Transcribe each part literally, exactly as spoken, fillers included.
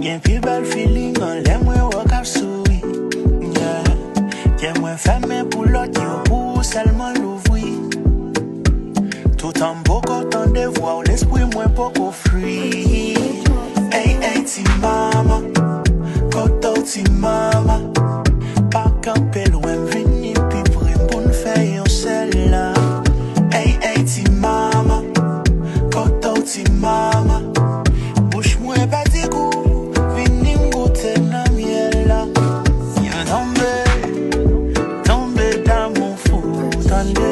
Gen pi bèl feeling an lè mwen wè w k ap souri. Yeah. Kè mwen fèmen pou lòt yo, pou ou sèlman louvri. Toutan m poko tande vwa w, lespri mwen poko fri. Ey, ey, ti mama, kote w ti mama? Pa kanpe lwen, vini pi pre pou n fè yon sèl la. Ey, ey, ti mama, kote w ti mama? Bouch mwen pèdi gou, vini m goute nan myèl la. Tonbe, tonbe damou fou, tande.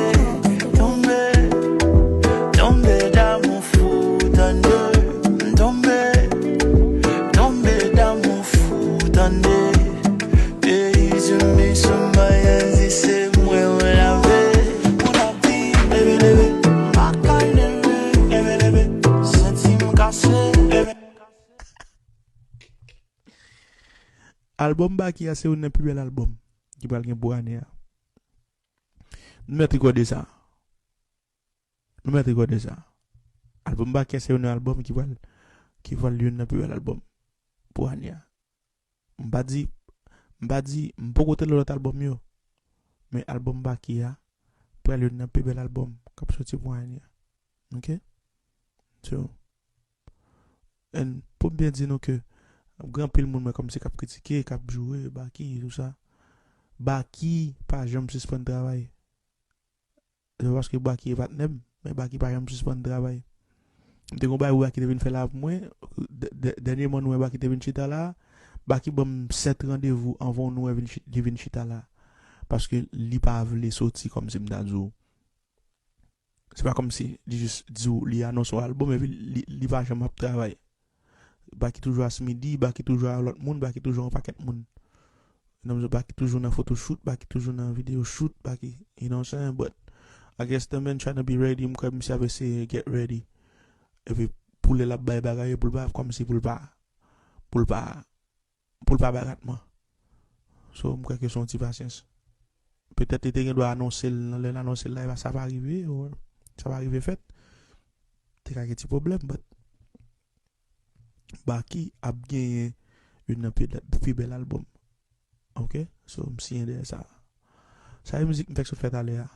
Tonbe, tonbe damou fou, tande. Tonbe, tonbe damou fou, tande. Ey, zimi sou mayenzi, se mwen w lave. Moun ap di, leve, leve, m pa ka leve. Leve, leve, senti m kase. Leve. Albòm Baky a se youn nan pi bèl albòm ki pral gen pou ane a. Nou mèt rekòde sa. Nou mèt rekòde sa. Albòm Baky a se youn nan albòm ki pral, ki pral youn nan pi bèl albòm pou ane a. M pa di, m pa di, m poko tande lòt albòm yo. Men albòm Baky a pral youn nan pi bèl albòm k ap soti pou ane a. Ok? So, and pou m byen di nou ke gen anpil moun mwen kòmsi k ap kritike, k ap joure Baky, tou sa. Baky pa janm sispann travay. Se pa paske Baky e patnè m, men Baky pa janm sispann travay. M te gon bagay pou Baky te vin fè la pou mwen. Dè-, dè-, dènyèman nou wè Baky te vin chita la. Baky ban m sèt randevou anvan nou wè vin chi-, li vin chita la. Paske li pa vle soti kòmsi m ta di w. Se pa kòmsi li jis di w li anonse yon albòm epi li, li pa janm ap travay. Baky toujou a Smidy, Baky toujou a lòt moun, Baky toujou a yon pakèt moun. You know, Baky toujou nan photoshoot, Baky toujou nan video shoot, Baky, you know what I'm saying? But I guess the man trying to be ready, m kwè misye ap eseye get ready. Epi pou lè l ap bay bagay yo, pou l pa, kòmsi pou l pa, pou l pa, pou l pa bay ratman. So, m kwè ke se yon ti pasyans. Petèt li te gen dwa anonse l, nan lè l anonse l la, epi sa pa rive, ou sa pa rive fèt. Te ka gen ti pwoblèm, but Baky ap genyen youn nan pi, pi bèl albòm. Ok? So, m siyen dèyè sa. Sa e mizik m fèk sot fè talè a.